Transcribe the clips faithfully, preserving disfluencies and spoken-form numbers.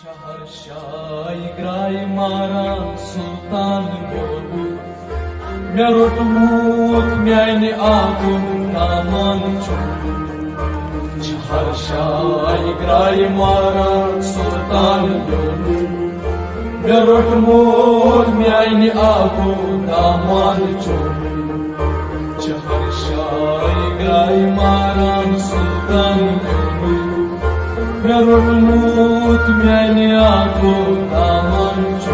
شہر شاہی گرٛایہِ ماران سُلطان میون، مےٚ روٚٹمُت میانہِ آبُک دامن چھُ۔ شہر شاہی گرٛایہِ ماران سُلطان میون، مےٚ روٚٹمُت میانہِ آبُک دامن چھُ۔ شہر شاہی گرٛایہِ ماران سُلطان میون، مےٚ روٚٹمُت میانہِ آبُک دامن چھُ۔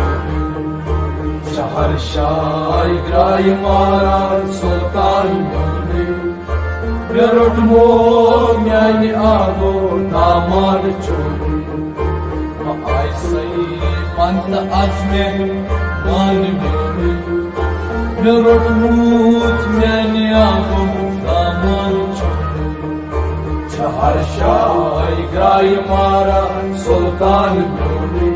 شہر شاہی گرٛایہِ ماران سُلطان میون، مےٚ روٚٹمُت میانہِ آبُک دامن چھُ۔ بہٕ آیسَے پنتہٕ از مےٚ مان میونُے، مےٚ روٚٹمُت میانہِ آبُک دامن چھُ۔ شہر شاہی گرٛایہِ ماران سُلطان میونُے،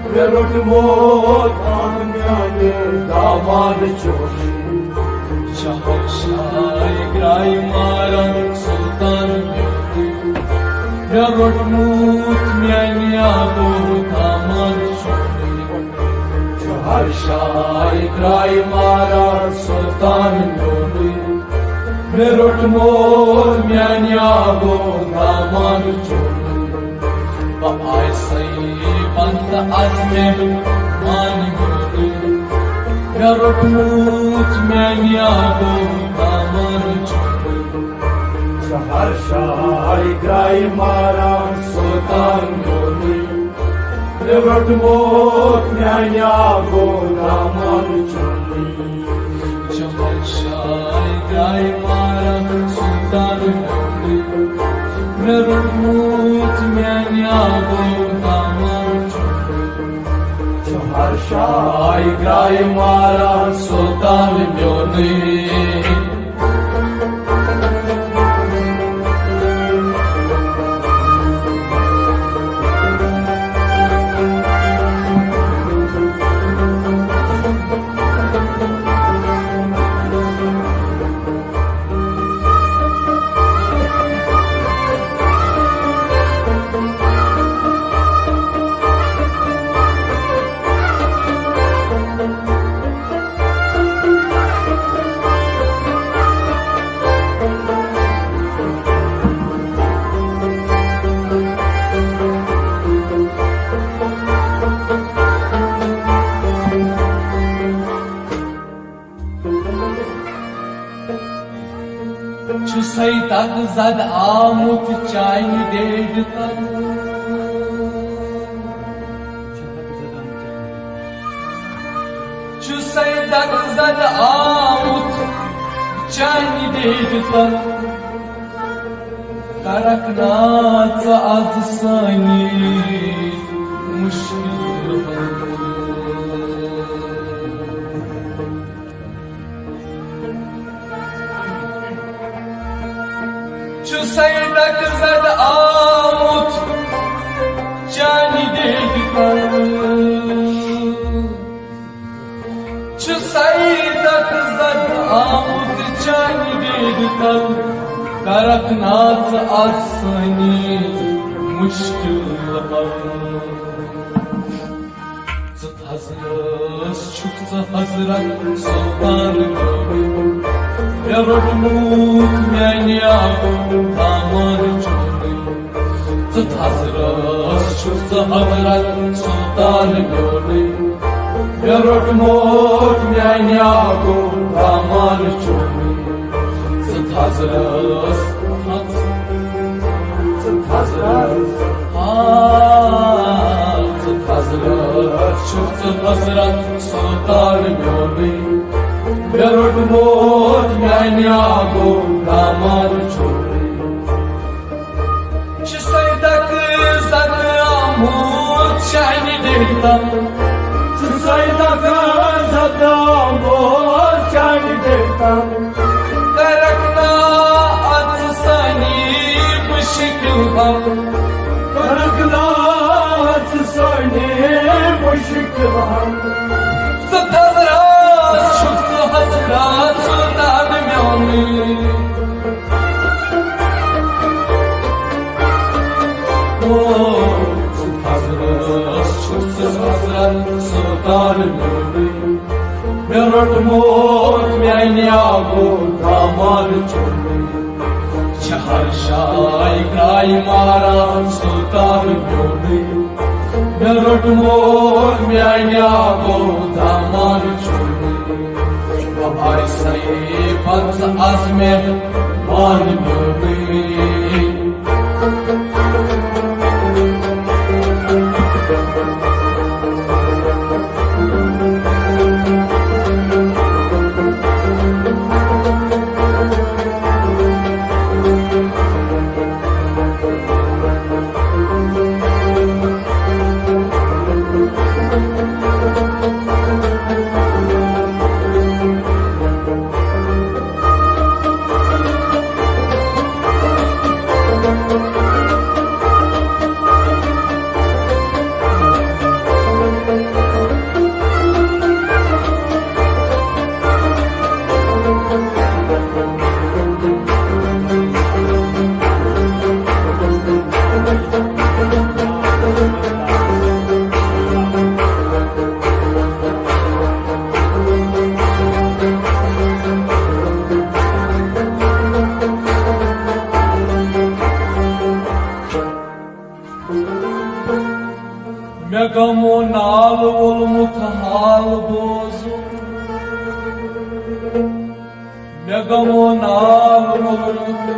مےٚ روٚٹمُت میانہِ دامن چھُ۔ شہر شاہی گرٛایہِ ماران سُلطان میونُے، مےٚ روٚٹمُت میانہِ آبُک دامن چھُ۔ شہر شاہی گرٛایہِ ماران سُلطان میونُے، مےٚ روٚٹمُت میانہِ آبُک دامن چھُ۔ بہٕ آیسَے پنتہٕ از مےٚ مان میونُے، مےٚ روٚٹمُت میانہِ آبُک دامن چھُ۔ شہر شاہی گرٛایہِ ماران سُلطان میونُے، مےٚ روٚٹمُت میانہِ آبُک دامن چھُ۔ شہر شاہی گرٛایہِ ماران سُلطان میونُے، مےٚ روٚٹمُت میانہِ آبُک دامن چھُ۔ شہر شاہی گرٛایہِ ماران سُلطان میونُے۔ چھُسَے دَکہٕ زَد آمُت چانہِ ڈیڈِ تَل۔ چھُسَے دَکہٕ زَد آمُت چانہِ ڈیڈِ تَل۔ کَرَکھ نا ژٕ آز سٲنی مُشکِل حل۔ چھُسَے دَکہٕ زَد آمُت چانہِ ڈیڈِ تَل۔ چھُسَے دَکہٕ زَد آمُت چانہِ ڈیڈِ تَل۔ کَرَکھ نا ژٕ آز سٲنی مُشکِل حل۔ ژٕ تھزرس چھُکھ ژٕ حضرت سُلطان میونُے، مےٚ روٚٹمُت میانہِ آبُک دامن چھُ۔ ژٕ تھزرس چھُکھ ژٕ حضرت سُلطان میونُے، مےٚ روٚٹمُت میانہِ آبُک دامن چھُ۔ ژٕ تھزرس، ژٕ تھزرس، آ، ژٕ تھزرس چھُکھ ژٕ حضرت سُلطان میونُے، مےٚ روٚٹمُت میانہِ آبُک دامن چھُ۔ چھُسَے دَکہٕ زَد آمُت چانہِ ڈیڈِ تَل۔ چھُسَے دَکہٕ زَد آمُت چانہِ ڈیڈِ تَل۔ کَرَکھ نا اَژٕ سانہِ مُشکِل حل۔ کَرَکھ نا اَژٕ سانہِ مُشکِل حل۔ ژٕ تھزرس چھُکھ ژٕ حضرت سُلطان میونُے۔ او، ژٕ تھزرس تار میونُے، مےٚ روٚٹمُت میانہِ آبُک دامان چونُے۔ چھِ ہر جایہِ کرٛایہِ ماران سُلطان میونُے۔ مےٚ روٚٹمُت میانہِ آبُک دامان چونُے۔ وۄنۍ آے سَے پنٛژاہ از مےٚ مان میونُے۔ مےٚ گمو نال وولمُت حال بوزُن۔ مےٚ گمو نال وولمُت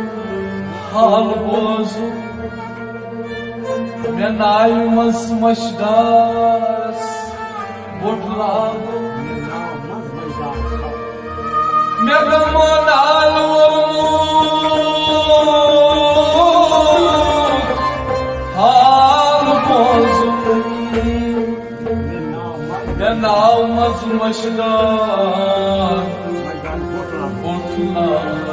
حال بوزُن۔ مےٚ ناوِ منٛز مشدارس بوٚٹھ لاگُن۔ مےٚ گمو نال وولمُت حال بوزُن۔ مےٚ ناو منٛز مشدار بوٚٹھ لاگُن۔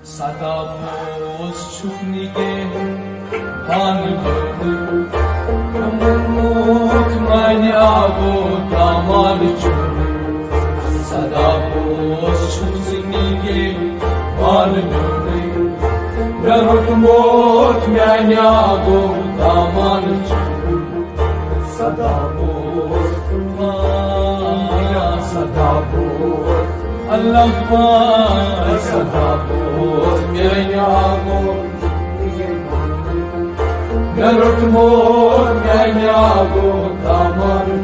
سدا پوش چھُکھ نگہبان بنیومُت، مانہِ آبُک دامان چونُے۔ سدا پوش چھُکھ ژٕ نگہبان بنیومُت، مےٚ روٚٹمُت میانہِ آبُک دامان چونُے۔ سدا بوز، آ، سدا بوز، اللہ پاک، سدا بوز میانہِ آبُک۔ مےٚ روٚٹمُت میانہِ آبُک دامان۔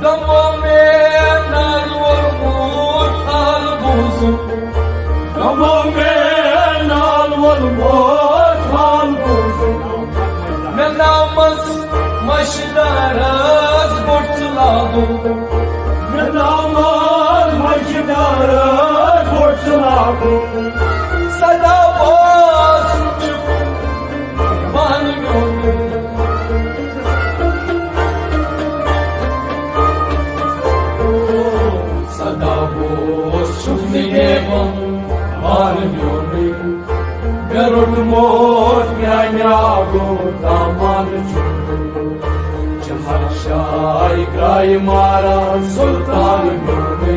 گمو مےٚ نال وولمُت حال بوزُن۔ گمو مےٚ نال وولمُت حال بوزُن۔ مےٚ ناو منٛز مشدارس بوٚٹھ ژٕ لاگُن۔ مےٚ ناو منٛز مشدارس بوٚٹھ ژٕ لاگُن۔ سدا پوش چھُکھ نگہبان میونُے۔ سدا پوش چھُکھ نگہبان میونُے۔ مےٚ روٚٹمُت میانہِ آبُک دامان چونُے۔ چھِ ہر جایہِ کرٛایہِ ماران سُلطان میونُے۔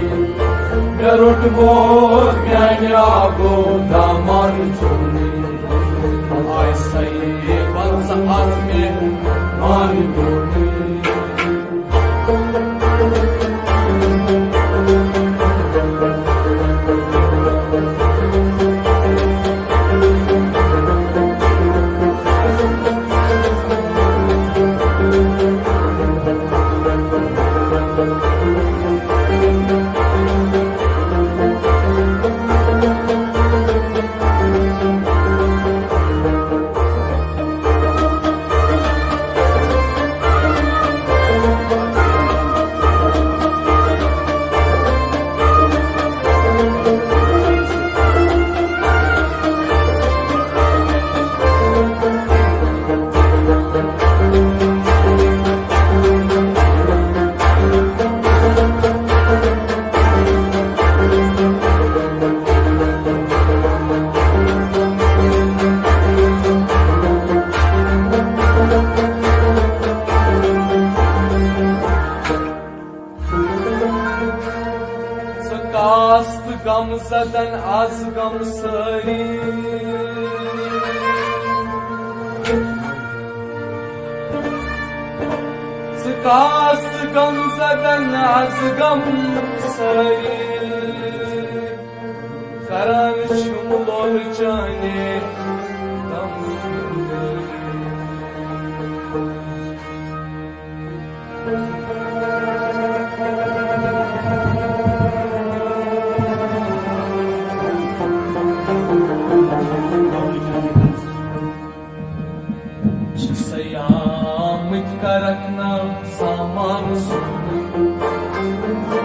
مےٚ روٚٹمُت میانہِ آبُک دامان چونُے۔ آے سَے پنٛژاہ از مےٚ مان میونُے۔ غم زدن از غم سٲری۔ ژٕ کاس تہٕ غم زدن از غم سٲری۔ کران چھُم لولہٕ چانے غم۔ چھِ سیامٕتۍ کرکھ نا سامان سومٕتۍ۔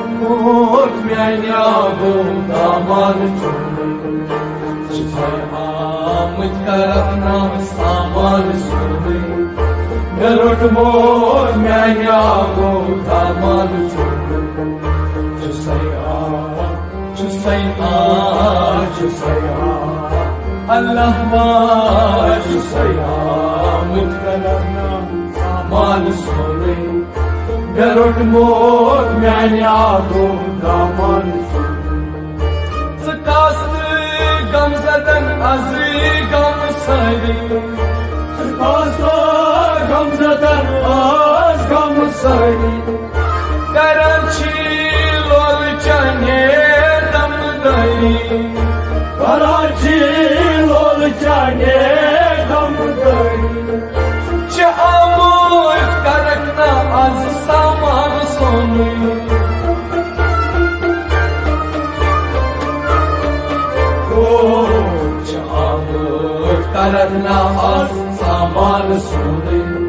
موت میانہِ آبو دامان چومٕتۍ۔ چھِ سیامٕتۍ کرکھ نا سامان سومٕتۍ۔ مےٚ روٚٹ موت میانہِ آبو دامان چومٕتۍ۔ چھِ سیام چھُ سیاح، چھُ سیاح، اللہ ما چھُ سیاح، مُتکلنا سامان سورُے۔ مےٚ روٚٹمُت میانہِ آبُک دامن سورُے۔ ژٕ کس غم زدن از غم سٲری۔ ژٕ کس غم زدن از غم سٲری۔ کران چھی لول چانے دم دٲری۔ کران چھی لول چانے دم دٲری۔ چھِ آمُت کرکھ نا از سامان سونُے۔ او، چھِ آمُت کرکھ نا از سامان سونُے۔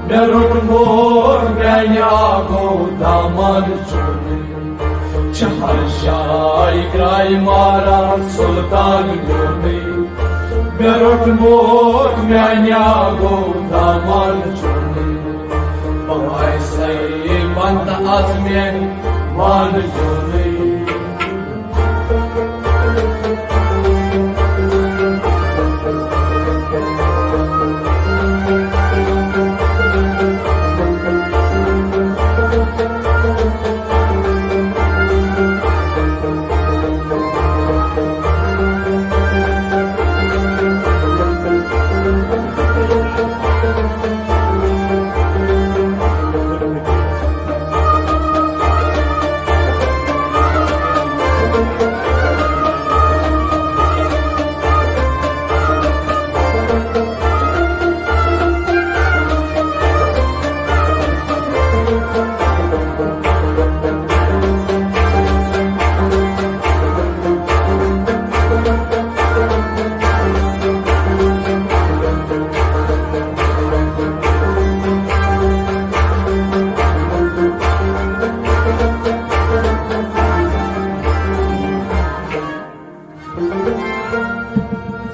مےٚ روٚٹمُت میانہِ آبُک دامن چومٕے۔ چھِ ہر جایہِ گرٛایہِ ماران سُلطان میونُے۔ مےٚ روٚٹمُت میانہِ آبُک دامن چومٕے۔ بہٕ آیسَے ونٛدٕ از مےٚ مان میونُے۔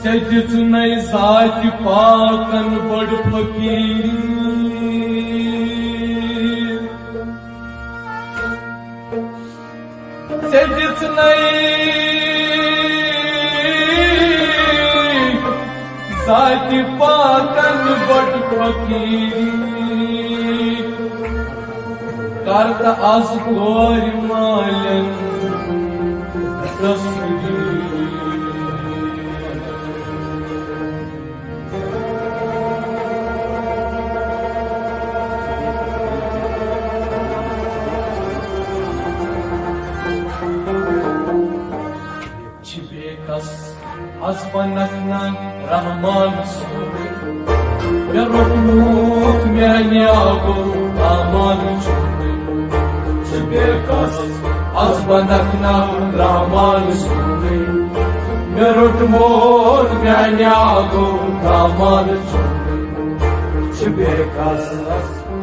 ژےٚ دِژنَے ذاتِ پاکَن بٔڑ فقیٖر۔ ژےٚ دِژنَے ذاتِ پاکَن بٔڑ فقیٖر۔ کر تہٕ از کورِ مالٮ۪ن دستگیٖر۔ چھِ بیکس از بنکھ نا رحمان سُنٛد۔ مےٚ روٚٹمُت میانہِ آبُک دامن چومٕے۔ چھِ بیکس از بنکھ نا رحمان سُنٛد۔ مےٚ روٚٹمُت میانہِ آبُک دامن چومٕے۔ چھِ بیکس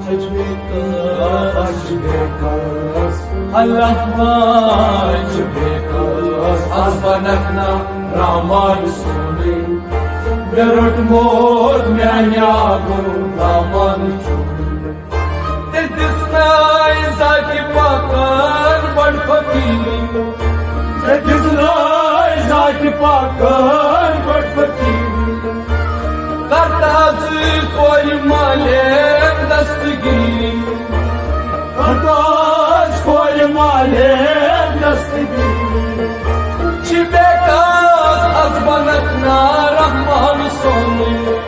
چھِ بیکس، چھِ بیکس، اللہ ما چھِ بیکس، از بنکھ نا رحمان سُنٛدٕے۔ مےٚ روٚٹمُت میانہِ آبُک دامن چومٕے۔ ژےٚ دِژنَے ذاتِ پاکَن بٔڑ فقیٖری۔ ژےٚ دِژنَے ذاتِ پاکَن بٔڑ فقیٖری۔ کر تہٕ از کورِ مالٮ۪ن دستگیٖری۔ کر تہٕ از کورِ مالٮ۪ن دستگیٖری۔ چھِ بے کاس از بنت نا رحمان سونُے۔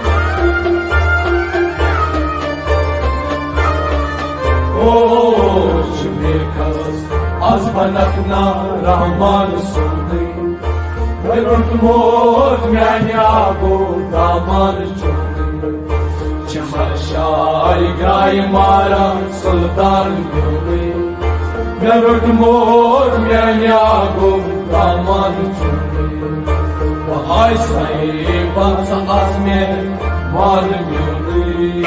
او، چھِ بے کاس از بنت نا رحمان سونُے۔ مےٚ روٚٹمُت میانہِ آبو دامان چونُے۔ چھِ ہر جایہِ گرٛایہِ ماران سلطان میونُے۔ مےٚ روٚٹمُت میانہِ آبُک دامن چھُ۔ بہٕ آسے پنٛژاہ آس مےٚ مال میونُے۔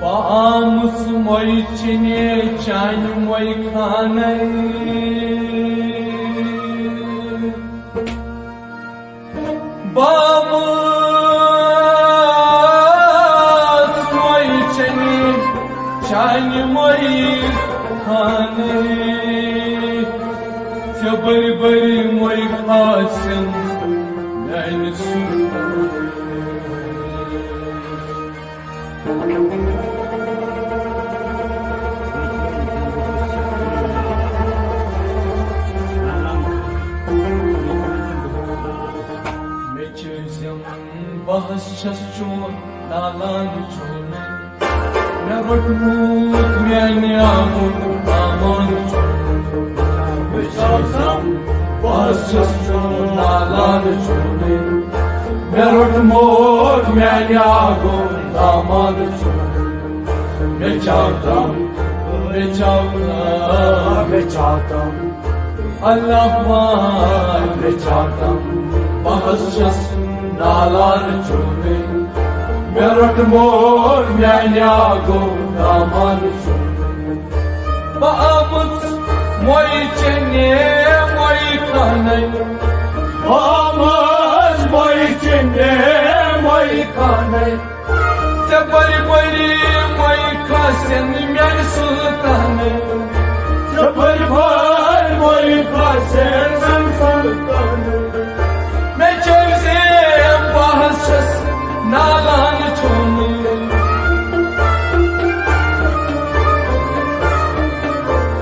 بہٕ آمٕژ مۄے چنہِ چانہِ مۄے خانَے۔ بہٕ آمٕژ مۄے چنہِ چانہِ مۄے خانَے۔ ژےٚ بٔرۍ بٔرۍ مۄے کھاسن میانہِ سرُپھ۔ مےٚ چھِ زِم بہس چھَس چون نالان چون۔ مےٚ روٚٹمُت میانہِ آمُت دامان چھُ۔ مےٚ چھُ زم بہس چھُس چون نالان چھُ۔ مےٚ روٚٹمُت میانہِ آمُت دامان چھُ۔ مےٚ چاو تم، مےٚ چاو تم، مےٚ چاو تم۔ اللہ مان مےٚ چاٹم، بہٕ حظ چھَس نالان چونٕے۔ مےٚ روٚٹمُت میانہِ آگُن دامن چونٕے۔ بہٕ آمٕژ مۄیہِ چنہِ مۄیہِ خانَے۔ بہٕ آمٕژ مۄیہِ چنہِ مۄیہِ خانَے۔ ژےٚ بٔرۍ بٔرۍ مۄیہِ کھاسن میانہِ سلطانہٕ۔ ژےٚ بٔرۍ بٔرۍ مۄیہِ کھاسن میانہِ سلطانہٕ۔ مےٚ چٲوۍ زِ بہٕ حظ چھَس نالان چونٕے۔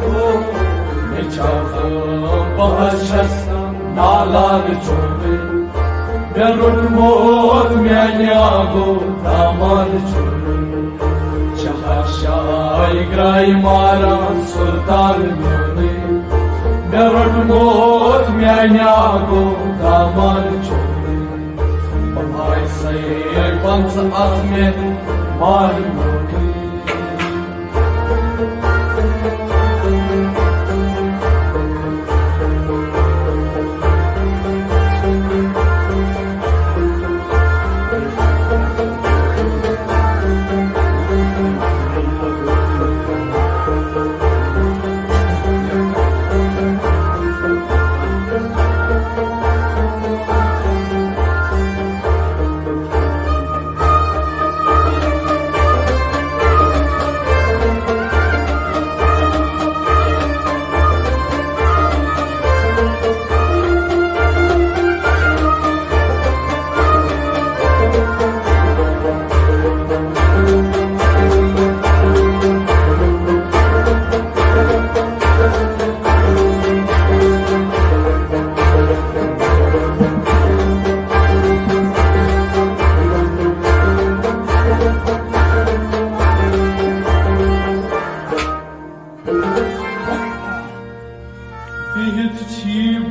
او، مےٚ چٲوۍ زِ بہٕ حظ چھَس نالان چونٕے۔ مےٚ روٚٹمُت میانہِ آگُن دامن چونٕے۔ چھِ ہر جایہِ گرٛایہِ ماران سلطان میونٕے۔ مےٚ روٚٹمُت میانہِ آگُن دامن چونٕے۔ بہٕ آیہِ سَے پنٛژاہ اَتھ مےٚ مارِ میونٕے۔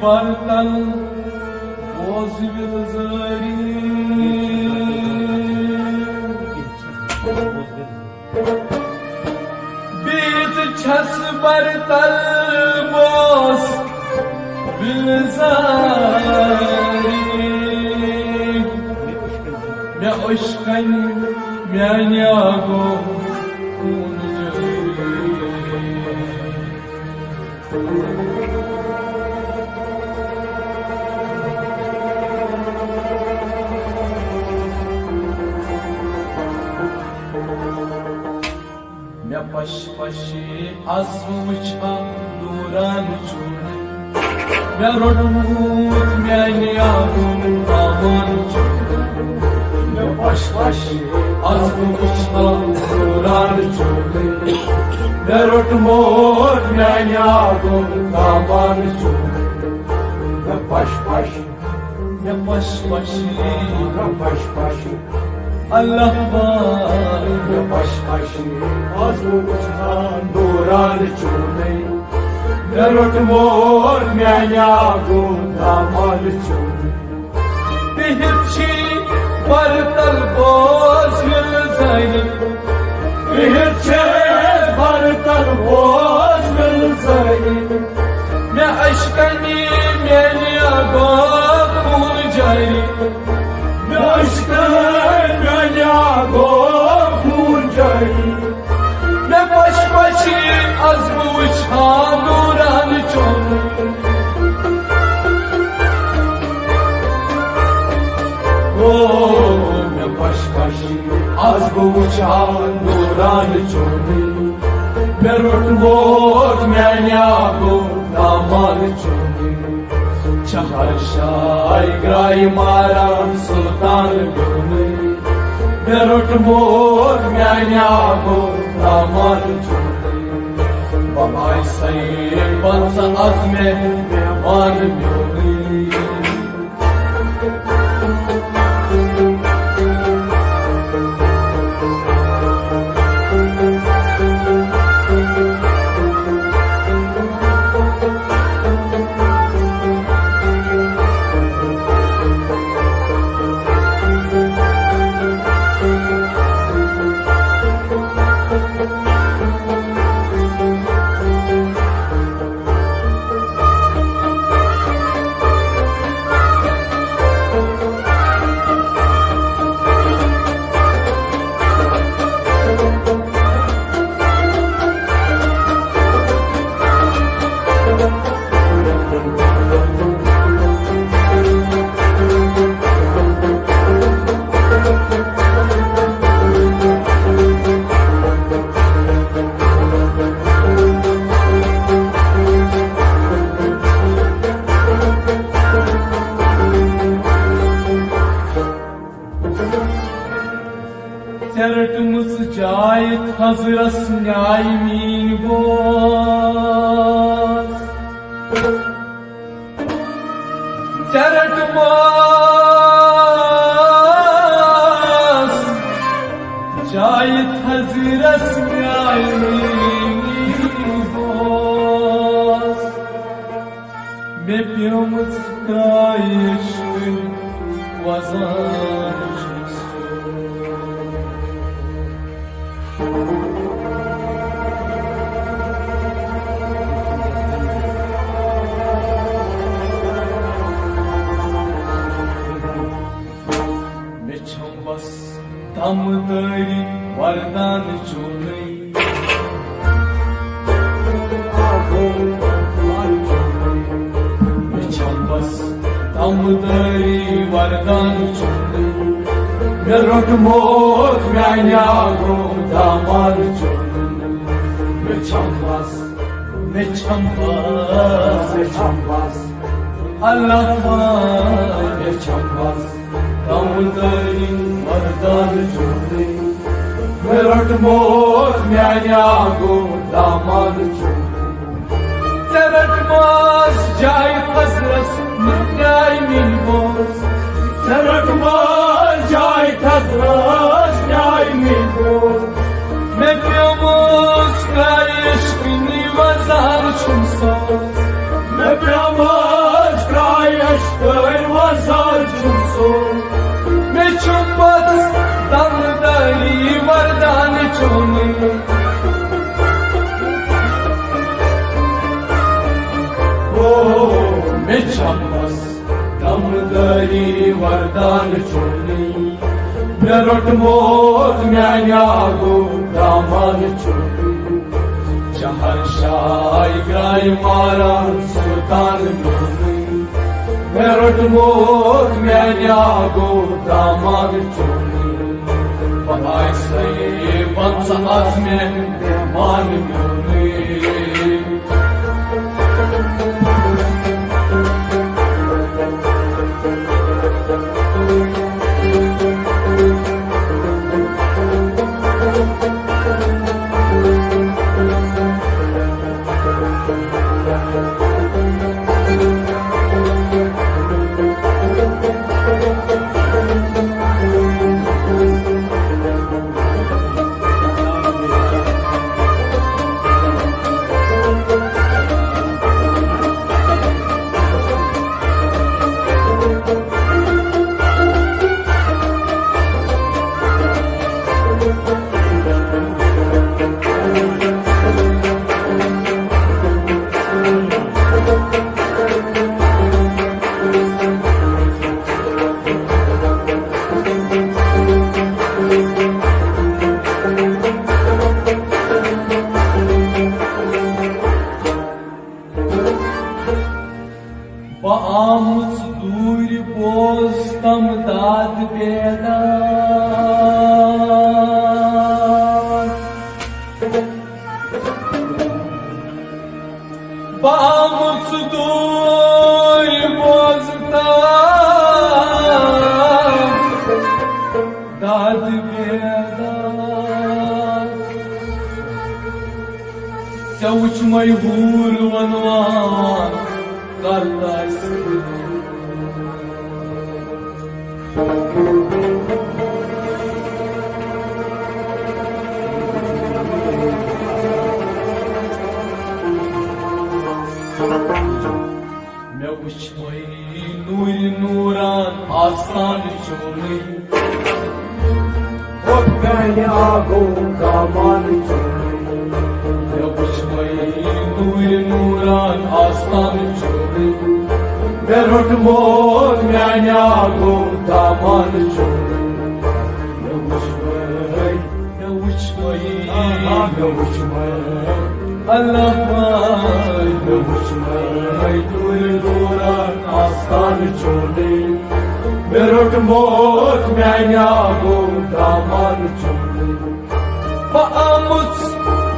برتل اوس وِلزٲری۔ بیٖژ چھَس برتل بوس وِلزٲری۔ مےٚ اشکن میانیا گوٚو خوٗن جٲری۔ مےٚ پش پش از بہٕ وٕچھان دوران چھُ۔ مےٚ روٚٹمُت میانہِ آبُن دامن چھُ۔ مےٚ پش پش از بہٕ وٕچھان دوران چھُ۔ مےٚ روٚٹمُت میانہِ آبُن دامن چھُ۔ مےٚ پش پش، مےٚ پش پش، مےٚ پش پش، اللہ پاک۔ مےٚ پش پش، از بہٕ وٕچھان دوران چھُ۔ مےٚ روٚٹمُت میانہِ آبُن دامن چھُ۔ بِہِتھ چھی برتل بوز وِلزٲری۔ بِہِتھ چھِ برتل بوز وِلزٲری۔ مےٚ اشکنی میانہِ گوٚو خوٗن جٲری۔ مےٚ اشکنی میانہِ گوٚو خوٗن جٲری۔ مےٚ پش پش از بہٕ وٕچھان دوران چھُ۔ او، مےٚ پش پش از بہٕ وٕچھان دوران چھُ۔ مےٚ روٚٹمُت میانہِ آبُن دامن چھُ۔ چھِ ہر جایہِ گرٛایہِ ماران سُلطان میونُے۔ مےٚ روٚٹمُت میانہِ آبُن دامن چھُ۔ بہٕ آیسَے پنٛژاہ از مےٚ مہمان میونُے۔ ژےٚ رٔٹمٕژ جاے تھزرس نیاے میٛٲنۍ بوس۔ ژےٚ رٔٹمٕژ جاے تھزرس نیاے میٛٲنۍ بوس۔ مےٚ پیومُت ترٛایش کُنہِ وزان چھُس۔ مےٚ چھم بس دم دٲری وردان چونٕے۔ مےٚ چھم بس دم دٲری وردان چونٕے۔ مےٚ روٚٹمُت میانہِ آبُن دامن چونٕے۔ مےٚ چھم بس، مےٚ چھم بس، مےٚ چھم بس۔ اللہ پاک، مےٚ چھم بس دم دٲری وردان چونٕے۔ مےٚ روٚٹمُت میانہِ آبُن دامن چونٕے۔ ژےٚ رٔٹمٕژ جاے تھزرس نیاے میٛٲنۍ بوس۔ ژےٚ رٔٹمٕژ جاے تھزرس نیاے میٛٲنۍ بوس۔ مےٚ پیومُت ترٛایش کُنہِ وزان چھُم سوز۔ مےٚ پیومُت او، مےٚ چھمس دمدٲری وردان چونُے، مےٚ روٚٹمُت میانہِ آگُک دامان چونُے۔ شہر شاے گراے ماران سلطان میونُے، مےٚ روٚٹمُت میانہِ آگُک دامان چونُے۔ بہٕ آسے پنژاہ از مےٚ مہمان میونُے۔ بہٕ آمُت دوٗرِ بوزتم داد بیداد۔ بہٕ آمُت دوٗرِ بوزتم داد بیداد۔ ژےٚ وُچھمَے ہوٗر وَنوان کر تاسہِ۔ مےٚ وُچھمَے نوٗرِ نوٗران آستان چونُے۔ ہوٚت میانہِ آگُک دامان چونُے۔ مےٚ وُچھمَے نوٗرِ نوٗران آستان چونُے۔ مےٚ روٚٹمُت میانہِ آگُک دامان چونُے۔ مےٚ وُچھمَے، مےٚ وُچھمَے، مےٚ وُچھمَے۔ اللہ، مےٚ وُچھمَے نوٗرِ نوٗران آستان چونُے۔ مےٚ روٚٹمُت میانہِ آگُک دامان چونُے۔ بہٕ آمُت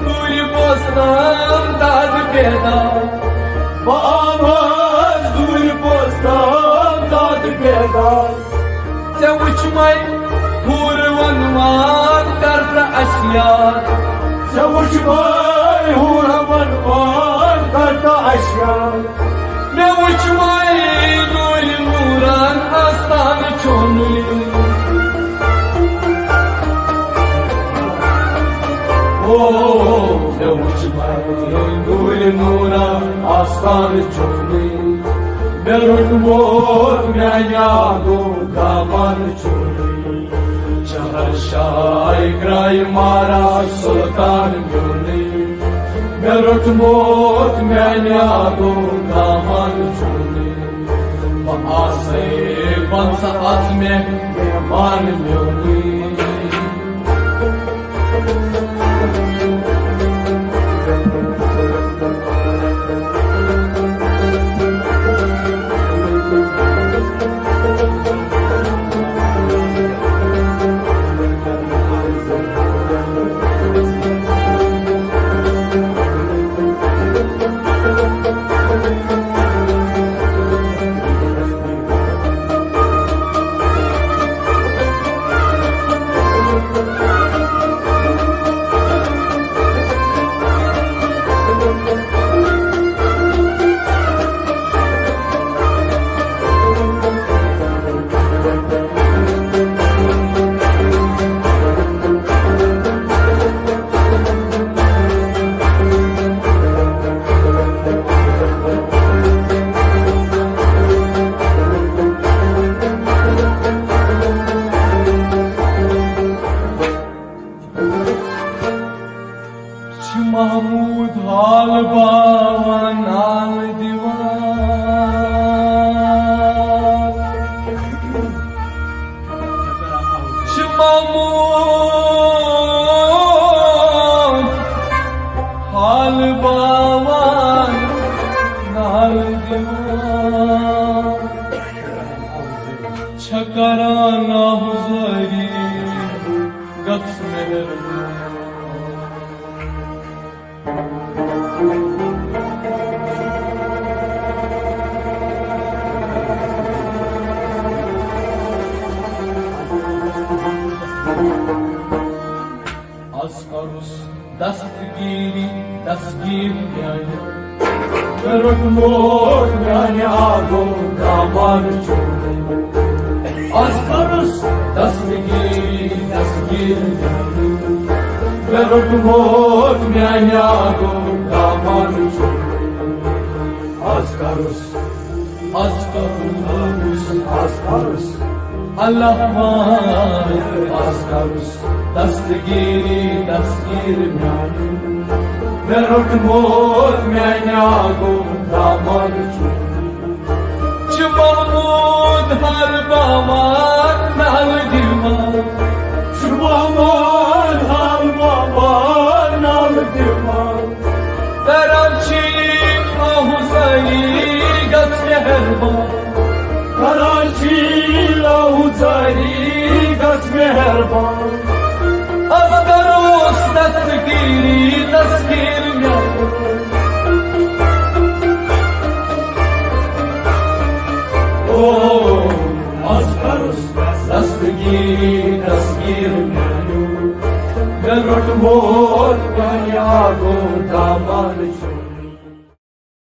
دوٗرِ بوزتم داد بیداد۔ بہٕ آمُت دوٗرِ بوزتم داد بیداد۔ ژےٚ وُچھمَے ہوٗر وَنوان کر تہٕ اَسہِ یاد۔ ژےٚ وُچھمَے ہوٗر وَنوان کر تہٕ اَسہِ یاد۔ مےٚ وُچھمَے نوٗرِ نوٗران آستان چونُے۔ او، مےٚ وُچھمَے نوٗرِ نوٗران آستان چونُے۔ مےٚ روٚٹمُت میانہِ آگُک دامان چونُے۔ شہر شاے گراے مارا سلطان میونُے۔ مےٚ روٚٹمُت میانہِ آگُک دامان چونُے۔ بہٕ آسے پنژاہ از مےٚ مہمان میونُے۔ محمود حال باوان نال دیوان۔ چھ محمود حال باوان نال دیوان۔ چھ کران ناحضاری گژھ مہربان۔ از کرُس دستگیری دستگیر میانہِ، مےٚ روٚٹ موت میانہِ آگو دامان چھُ۔ از کرُس دستگیری دستگیر میانہِ، مےٚ روٚٹ موت میانہِ آگو دامان چھُ۔ از کرُس، از کرُس، از کرُس اللہ وان، از کرُس دستگیری دستگیر میانہِ، مےٚ روٚٹ موت میانہِ آگو دامان چھُ۔ چھ محمود حال باوان نال دیوان۔ چھ محمود حال باوان نال دیوان۔ کران چھ آہوزاری گژھ مہربان۔ کران چھ آہوزاری گژھ مہربان۔ از کرُس دستگیری دستگیر میانہِ۔ او، از کرُس دستگیری دستگیر میانہِ۔ مےٚ روٚٹ موت میانہِ آگو دامان چھُ۔